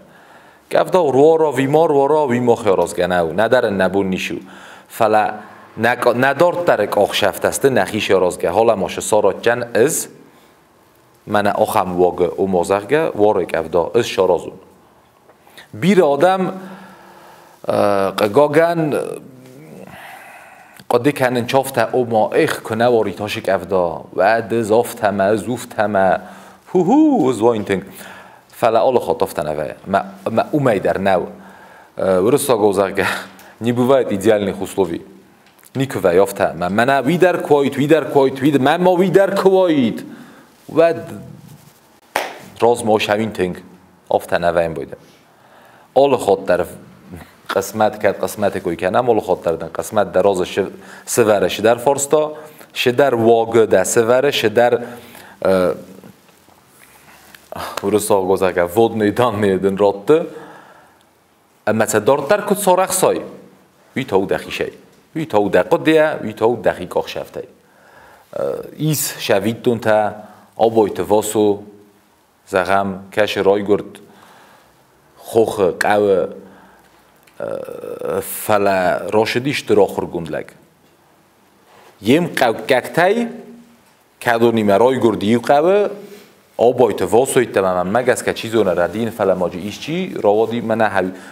Къӕвда руара ӕви ма руара, уый мах аразгӕ нӕу, нӕдӕр ын нӕ бон ницы у. Фӕлӕ нӕ дарддӕры къахсӕфтӕ сты нӕхи саразгӕ. Халӕ ма саратджӕн ӕз, мӕнӕ ахӕм уагы, ома зӕгъгӕ, уары къӕвда, ӕз саразон. Бирӕ адӕм, хъыгагӕн, хъуыды кӕнынц афтӕ, ома, эх, куы нӕ уарит ацы къӕвда, уӕд ӕз афтӕ мӕ, ӕз уфтӕ мӕ, ху-ху, ӕз уаин тынг. Фӕлӕ алы хатт афтӕ нӕ вӕййы. Мӕ уымӕй дӕр нӕу. Уырыссагау зӕгъгӕ, не бывает идеальных условий. Никуы вӕййы афтӕ. Мӕнӕ уый дӕр куы уаид, уый дӕр куы уаид, уый дӕр, мӕ ма уый дӕр куы уаид, уӕд размӕ сӕуин тынг. Афтӕ нӕ вӕййын бойдӕ. Алы хатт дӕр хъысмӕт кӕд хъысмӕты кой кӕнӕм, алы хатт дӕр дын хъысмӕт дӕ разы сывӕры сидӕр фарста, сидӕр уагы дӕ сывӕры, сидӕр уырыссаг зӕгъгӕ, водные данные дын радты, ӕмӕ сӕ дарддӕр куыд сарӕхсай, уый та у дӕхицӕй. Уый та у дӕ хъуыдыйӕ, уый та у дӕхи къахсӕфтӕй. Ис сӕвиттонтӕ Абойты Васо, зӕгъӕм, кӕсы райгуырд хохы, хъӕуы, фӕлӕ рацыди стыр ахуыргонд лӕг. Йе мхъӕуккӕгтӕй кӕдонимӕ райгуырд иу хъӕуы, Абойты Васойттӕ мӕнмӕ гӕсгӕ чи зоны рӕдийын, фӕлӕ ма исчи рауади мӕнӕ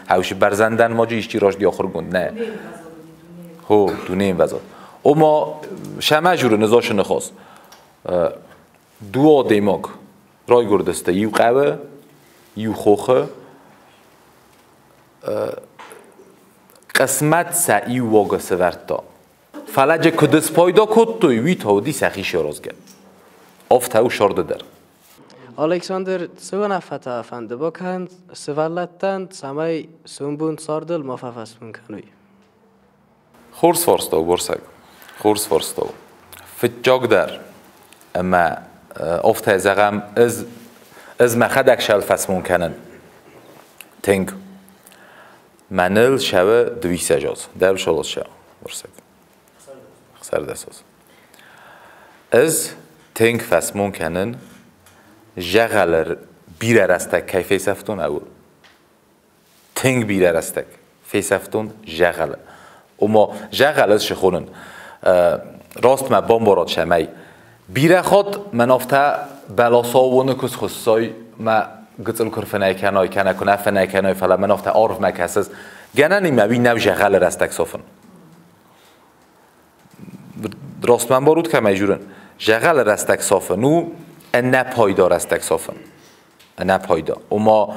хӕусы бӕрзӕндӕн ма исчи раздӕр ахуыргонд нӕ. Хо, дунейы ӕмвӕзад. Ома, сӕмӕ журы нызосы ныхас. Дыууӕ адӕймаг райгуырдысты иу хъӕуы, иу хохы. Хъысмӕт сӕ иу уагы сӕвӕрдта. Фӕлӕ джы куыд спайда кодтой, уый та уыди сӕхи саразгӕ. Афтӕ у сӕрды дӕр. Александр, цы уынаффӕтӕ фӕнды бакӕн сывӕллӕттӕн, цӕмӕй сомбон цардыл ма фӕфӕсмон кӕной? Хорз фарста у, Борсӕг. Хорз фарста у. Фыццагдӕр ӕмӕ афтӕ зӕгъӕм, ӕз, ӕз мӕхӕдӕг сӕлфӕсмон кӕнын. Тынг. Мӕныл сӕвы дыууиссӕдз аз. Дӕу сӕлыл сӕ, Борсӕг. 16 аз. Ӕз тынг фӕсмон кӕнын, зӕгъӕлы бирӕ рӕстӕг кӕй фесӕфтон, ӕуыл. Тынг бирӕ рӕстӕг фесӕфтон зӕгъӕлы. Ома, зӕгъӕлы цы хонын? Раст мӕ бамбарат цӕмӕй. Бирӕ хатт мӕн афтӕ бӕласаууоны куы схуыссай, мӕ гыццыл куы рфынӕй кӕнай, кӕнӕ куы нӕ фынӕй кӕнай, фӕлӕ мӕн афтӕ арвмӕ кӕсыс, гӕнӕн и мӕ уый нӕу зӕгъӕлы рӕстӕг сафын. Раст мӕ ӕмбарут, кӕмӕй журын? Зӕгъӕлы рӕстӕг сафын у ӕнӕпайда рӕстӕг сафын. Ӕнӕпайда. Ома,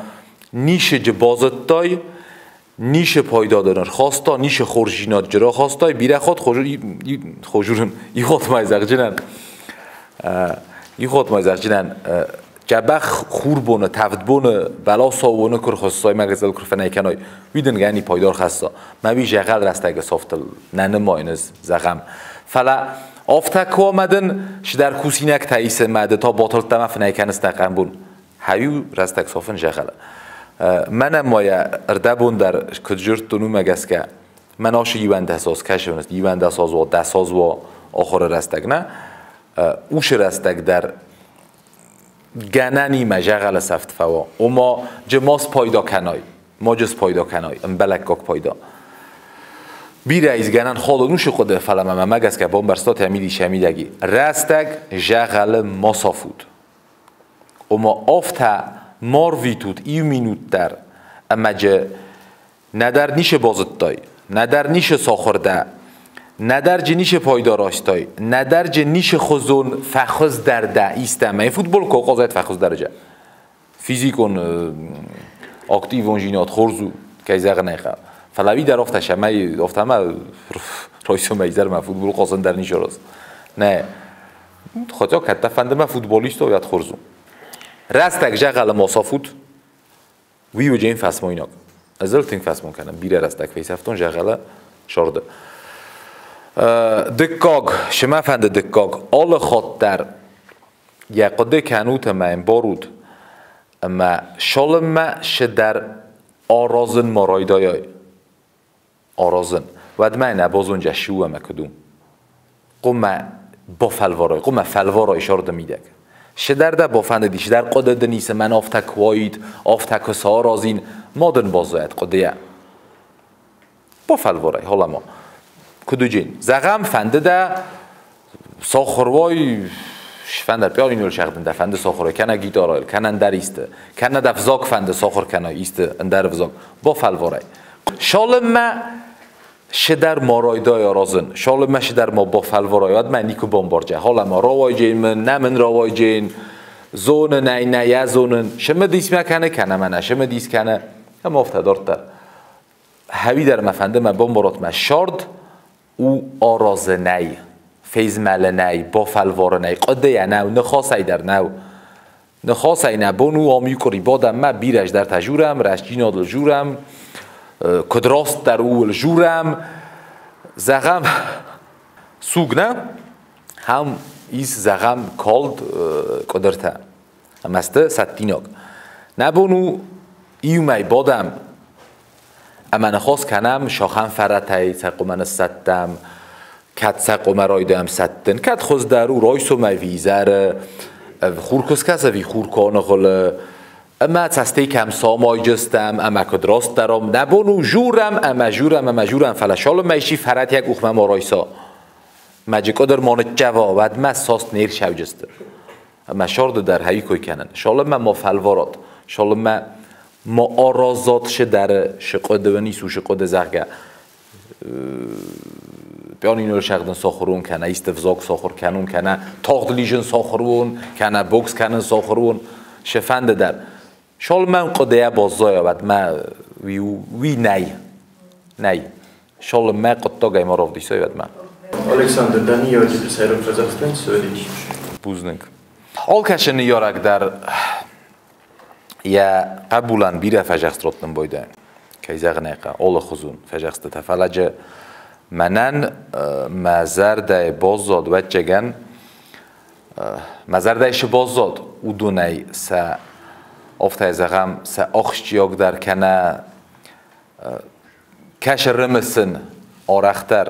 ницы базыдтай, ницы пайда дын ӕрхаста, ницы хорздзинад джы рахастай, бирӕ хатт хожурын, ихотмӕ зӕгъджынӕн, ихотмӕ зӕгъджынӕн, Джӕбӕх хурбоны, тӕвдбоны бӕласаууоны куы рхуыссай, мӕ гыццыл куы рфынӕй кӕной, уый дын гӕни пайда ӕрхӕсса. Мӕ уый зӕгъӕл рӕстӕгы софтыл нӕ нымайын ӕз, зӕгъӕм. Фӕлӕ афтӕ куы ӕмӕ дын сидӕр кусинӕгтӕ исы мӕ ды та батылдтӕ мӕ фынӕй кӕныс дӕ къӕмбун. Хӕуиу рӕстӕг софын зӕгъӕлы. Мӕнӕ ма йӕ ӕрдӕбон дӕр куыд дзырдтон, уымӕ гӕсгӕ мӕн ашы 11 аз кӕсынц, 11 аз уа, 10 аз уа ахуыры рӕстӕг нӕ. Усы рӕстӕг дӕр гӕнӕнимӕ зӕгъӕлы сӕфт фӕуа. Ома, джы ма спайда кӕнай, ма джы спайда кӕнай, ӕмбӕлӕггаг пайда. Бирӕ ис гӕнӕн халон усы хъуыды, фӕлӕ мӕ мӕ гӕсгӕ бамбӕрстат йӕ мидис йӕ мидӕги. Рӕстӕг зӕгъӕлы ма сафут. Ома афтӕ ма рвитут иу минут дӕр, ӕмӕ джы нӕдӕр ницы базыдтай, нӕдӕр ницы сахуыр дӕ, нӕдӕр джы ницы пайда райстай, нӕдӕр джы ницы хуызон фӕхуыздӕр дӕ истӕмӕй. Футбол куы хъазӕд фӕхуыздӕр Физикон активондзинад хорз у, кӕй зӕгъын ӕй хъӕуы. Фӕлӕ уый дӕр афтӕ цӕмӕй афтӕ райсомӕй изӕрмӕ футбол хъазын дӕр ницы раз. Нӕ, хотя кӕддӕр фӕнды мӕ футболист уӕд хорз у. Рӕстӕг зӕгъӕлы ма сафут, уый уыдзӕн фӕсмойнаг. Ӕз ыл тынг фӕсмон кӕнын, бирӕ рӕстӕг фесӕфтон зӕгъӕлы сӕрды. Дыккаг, цы мӕ фӕнды дыккаг, алы хатт дӕр йӕ хъуыды кӕнут ӕмӕ ӕмбарут, ӕмӕ цалынмӕ цыдӕр аразын ма райдайай, аразын. Уӕдмӕ нӕ базонджа шы у ӕмӕ куыд у. Хъуамӕ бафӕлварай, хъуамӕ фӕлварай сӕрды мидӕг. Шыдӕр дӕ бафӕндыди, шыдӕр хъуыды дын исы, мӕн афтӕ куы уаид, афтӕ куы саразин, ма дын баззайӕд хъуыдыйӕ. Бафӕлварай, халӕ-ма. Куыд уыджын? Зӕгъӕм, фӕнды дӕ сахуыр уай, фӕнды пианинойыл сӕгъдын дӕ фӕнды сахуыр уай, кӕнӕ гитарайыл, кӕнӕ ӕндӕр исты, кӕнӕ дӕ взаг фӕнды сахуыр кӕнай исты ӕндӕр взаг. Бафӕлварай. Цалынмӕ шыдӕр ма райдай аразын, цалынмӕ шыдӕр ма бафӕлварай, уӕдмӕ никуы бамбарджа. Халӕ-ма рауайджын мын, нӕ мын рауайджын, зонын ӕй, нӕ йӕ зонын. Сымыдис мӕ кӕны, кӕнӕ мӕ нӕ сымыдис кӕны. Ӕмӕ афтӕ дарддӕр. Хӕуи дӕр мӕ фӕнды, мӕ бамбарат мӕ сӕрд у аразынӕй, фезмӕлынӕй, бафӕлварынӕй, хъуыдыйӕ нӕу, ныхасӕй дӕр нӕу. Ныхасӕй нӕ бон у ам иу къуыри бадӕм мӕ бирӕ здӕртӕ журӕм, рӕстдзинадыл журӕм, куыд растдӕр ууыл журӕм. Зӕгъӕм, суг нӕ, хӕм ис, зӕгъӕм, калд къуыдыртӕ. Ӕмӕ сты сӕттинаг. Нӕ бон у иумӕ бадӕм ӕмӕ ныхас кӕнӕм сахӕм фӕрӕтӕй сӕ хъуымӕ ныссӕттӕм, кӕд сӕ хъуымӕ райдайӕм сӕттын, кӕд хуыздӕр у райсом ӕви изӕры, хур куы скӕса ӕви хур куы аныгъуылы, ӕмӕ цӕстӕй кӕм самайджыстӕм ӕмӕ куыд растдӕрӕм. Нӕ бон у журӕм ӕмӕ журӕм ӕмӕ журӕм, фӕлӕ цалынмӕ исчи фӕрӕт йӕ къухмӕ ма райса, мӕджы къуыдыр ма ныццӕва, уӕдмӕ саст не рцӕуджысты. Ӕмӕ сӕрды дӕр хӕй кой кӕнын. Цалынмӕ ма фӕлварат, цалынмӕ ма аразат шыдӕры сыкъуыды ис у сыкъуыды, зӕгъгӕ, пианинойыл сӕгъдын сахуыр уон, кӕнӕ исты взаг сахуыр кӕнон, кӕнӕ тагъд лизын сахуыр уон, кӕнӕ бокс кӕнын сахуыр уон, шы фӕнды дӕр. Цалынмӕ хъуыдыйӕ баззайа, уӕдмӕ уый нӕй. Нӕй. Цалынмӕ хъуыддагӕй ма равдисай, уӕдмӕ. Александр, дӕ ныййарджыты сӕйраг фӕдзӕхстӕн цы уыдис? Бузныг. Алкӕцы ныййарӕг дӕр йӕ хъӕбулӕн бирӕ фӕзӕхст раттын байдайы. Кӕй зӕгъын ӕй хъӕуы, алыхуызон фӕзӕхстытӕ. Фӕлӕ джы мӕнӕн мӕ зӕрдӕйы баззад, ӕвӕццӕгӕн, мӕ зӕрдӕйы цы баззад, уыдонӕй сӕ, афтӕ зӕгъӕм, сӕ ахсджиагдӕр кӕнӕ кӕсы рымысын арӕхдӕр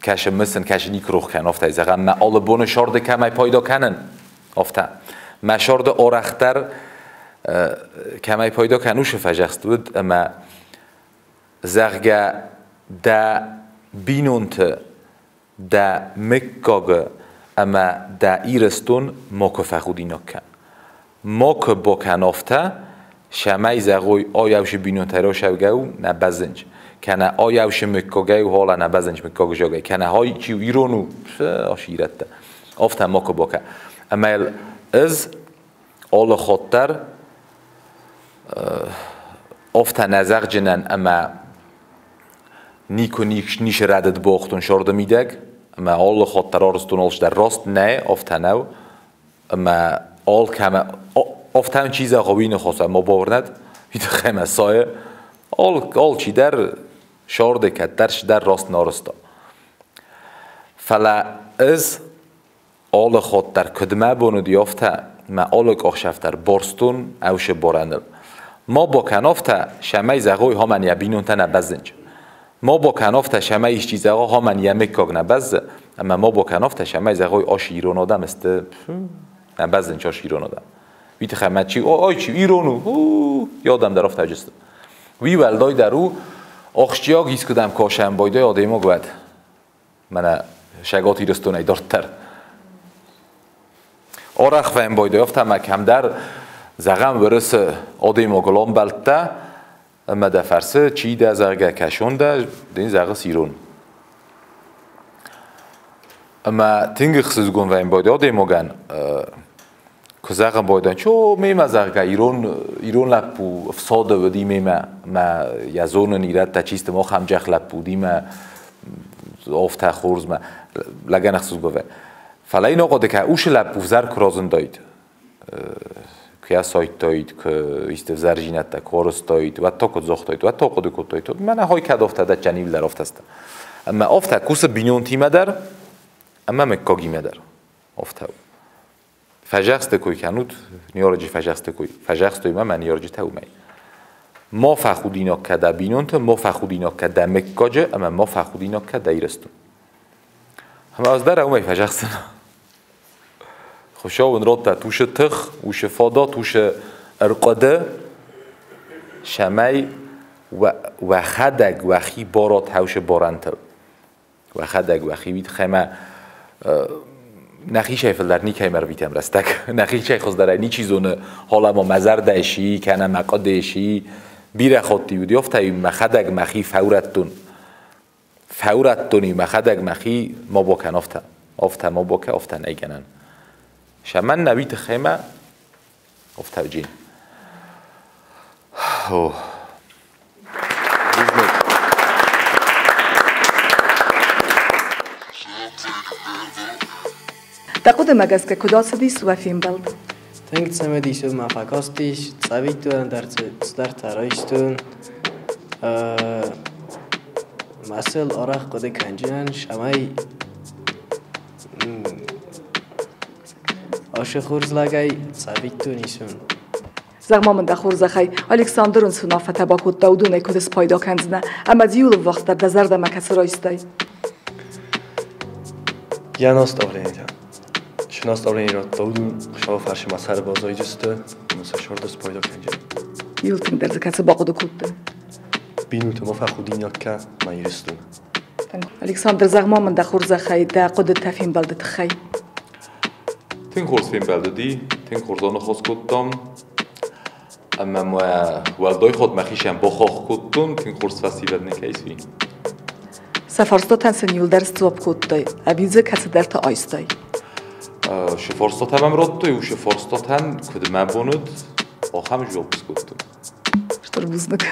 кӕсы мысын, кӕсы никуы рох кӕнын, афтӕ зӕгъӕм, мӕ алы боны сӕрды кӕмӕй пайда кӕнын, афтӕ. Мӕ сӕрды арӕхдӕр кӕмӕй пайда кӕнын, уыцы фӕзӕхст уыд, ӕмӕ зӕгъгӕ, дӕ бинонты, дӕ мыггагы ӕмӕ дӕ Ирыстон макуы фӕхудинаг кӕн. Макуы бакӕн афтӕ, цӕмӕй зӕгъой, айӕусы бинонтӕ рашӕугӕ у, нӕ бӕззынч. Кӕнӕ айӕусы мыггагӕй у, халӕ нӕ бӕззынч мыггагы зӕгъай. Кӕнӕ хай чи у, ирон у, ас ирӕттӕ. Афтӕ макуы бакӕ. Ӕмӕ йыл ӕз алы хатт дӕр афтӕ нӕ зӕгъджынӕн ӕмӕ никуы ницы рӕдыд бохтон сӕрды мидӕг, ӕмӕ алы хатт дӕр арызтон алцыдӕр раст нӕ, афтӕ нӕу. Ӕмӕ алкӕмӕ афтӕ чи зӕгъы, уый ныхас ма бауырнӕд, уый тыххӕй мӕ сайы. Алчидӕр сӕрды кӕддӕр цыдӕр раст нӕ арызта. Фӕлӕ ӕз алы хатт дӕр куыд мӕ бон уыди, афтӕ мӕ алы къахсӕв дӕр барстон ӕвсы барӕныл. Ма бакӕн афтӕ, цӕмӕй зӕгъой, хамӕн йӕ бинонтӕ нӕ бӕззынч. Ма бакӕн афтӕ, цӕмӕй исчи зӕгъа, хамӕн йӕ мыггаг нӕ бӕззы, ӕмӕ ма бакӕн афтӕ, цӕмӕй зӕгъой, ас ирон адӕм сты, нӕ бӕззынч ас ирон адӕм. Уый тыххӕй мӕ чи, ой, чи ирон у, йӕ адӕм дӕр афтӕ сты. Уый уӕлдай дӕр у, ахсджиаг искуыдӕм кӕсӕн байдайы адӕймаг уӕд. Мӕнӕ Сӕгат Ирыстонӕй дарддӕр. Арӕх фӕмбойдой афтӕ ӕмӕ кӕмдӕр, зӕгъӕм, уырысы адӕймагыл амбӕлдтӕ, ӕмӕ дӕ фӕрсы, чи дӕ, зӕгъгӕ, кӕсон дӕ, дын зӕгъыс ирон. Ӕмӕ тынг ӕхсызгон вӕййы адӕймагӕн, куы зӕгъын байдайын, чо, мемӕ, зӕгъгӕ, ирон лӕппу ӕфсады уыди мемӕ, мӕ йӕ зонын, ирӕттӕ чи сты, мах ӕмджах лӕппу уыди мӕ, афтӕ хорз мӕ лӕгӕн ӕхсызгон вӕййы. Фӕлӕ йын ахъуыды кӕ, уыцы лӕппу взӕр куы разындаид, куы йӕ сайдтаид, куы исты взӕрдзинӕдтӕ куы арызтаид, уӕд та куыд загътаид, уӕд та хъуыды кодтаид, мӕнӕ хой кӕд афтӕ дӕтджан иуылдӕр афтӕ сты. Ӕмӕ афтӕ кусы бинонтимӕ дӕр ӕмӕ мыггагимӕ дӕр. Афтӕ у. Фӕзӕхсты кой кӕнут, ныййарӕджы фӕзӕхсты кой. Фӕзӕхстой мӕ мӕ ныййарджытӕ уымӕй. Ма фӕхудинаг кӕ дӕ бинонты, ма фӕхудинаг кӕ дӕ мыггаджы ӕмӕ ма фӕхудинаг кӕ дӕ Ирыстон. Ӕмӕ ӕз дӕр уымӕй фӕзӕгъдзынӕн. Хуыцау ын радта уыцы тых, уыцы фадат, уыцы ӕрхъуыды, цӕмӕй уӕхӕдӕг уӕхи барат хӕусы барӕнтыл. Уӕхӕдӕг уӕхи уит ӕмӕ нӕхицӕй фылдӕр никӕй ӕрвитӕм рӕстӕг. Нӕхицӕй хуыздӕрӕй ничи зоны, холӕ ма мӕ зӕрдӕ си, кӕнӕ мӕ хъуыды си. Бирӕ хатти уыди, афтӕ мӕхӕдӕг мӕхи фӕурӕдтон. Фӕурӕдтон мӕхӕдӕг мӕхи ма бакӕн афтӕ. Афтӕ ма бакӕ, афтӕ нӕй гӕнӕн. Сӕмӕн нӕ уый тыххӕй мӕ афтӕ О. Дӕ хъуыдымӕ гӕсгӕ куыд ацыдис уӕ фембӕлд? Тынг цымыдис мӕ фӕкастис, цӕвиттон дӕр цыдӕртӕ райстон. Мӕ сыл арӕх хъуыды кӕнджынӕн, цӕмӕй ашы хорз лӕгӕй цӕвиттон исон. Зӕгъ-ма мын дӕ хорзӕхӕй, Александр ын цы уынаффӕтӕ бакодта, уыдонӕй куыд спайда кӕндзынӕ ӕмӕ дзы иуыл ӕввахсдӕр дӕ зӕрдӕмӕ кӕцы райстай? Я наставление. Шы наставление радта уыдон Хуыцауы фарсы ма цары баззайдзысты ӕмӕ сӕ сӕрды спайда кӕнджын. Иуыл тынгдӕр дзы кӕцы бахъуыды кодтай? Бинонты ма фӕхудинаг кӕ мӕ Ирыстон. Александр, зӕгъ-ма мын дӕ хорзӕхӕй, дӕ хъуыдытӕ фембӕлды тыххӕй. Тынг хорз фембӕлд уыди, тынг хорз аныхас кодтам. Ӕмӕ мӕ уӕлдай хатт мӕхицӕн бахахх кодтон, тынг хорз фӕсивӕд нӕ кӕй сви. Сӕ фарстатӕн сын иуылдӕр сдзуапп кодтай, ӕви дзы кӕцыдӕртӕ айстай? Шы фарстатӕ мӕм радтой, уыцы фарстатӕн куыд мӕ бон уыд, ахӕм дзуапп скодтон. Стыр бузныг.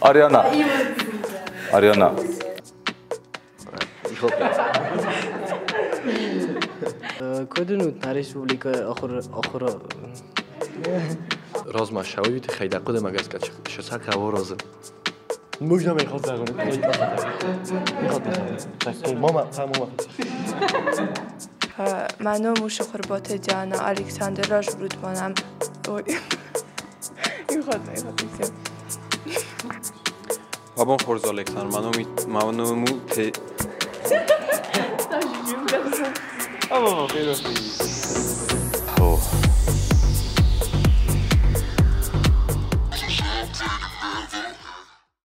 Ариана. Ариана. Куыд уынут нӕ республикӕйы ахуыр Размӕ сауи тыххӕй дӕ хъуыдымӕ гӕсгӕ цы сӕ хъӕуы розы? Нужно мне хоть Мама, мама. Мӕ ном у Сыхуырботы Диана, Александр разжурут манам. Ой. Абон хорз, Александр, мӕ ном у Те...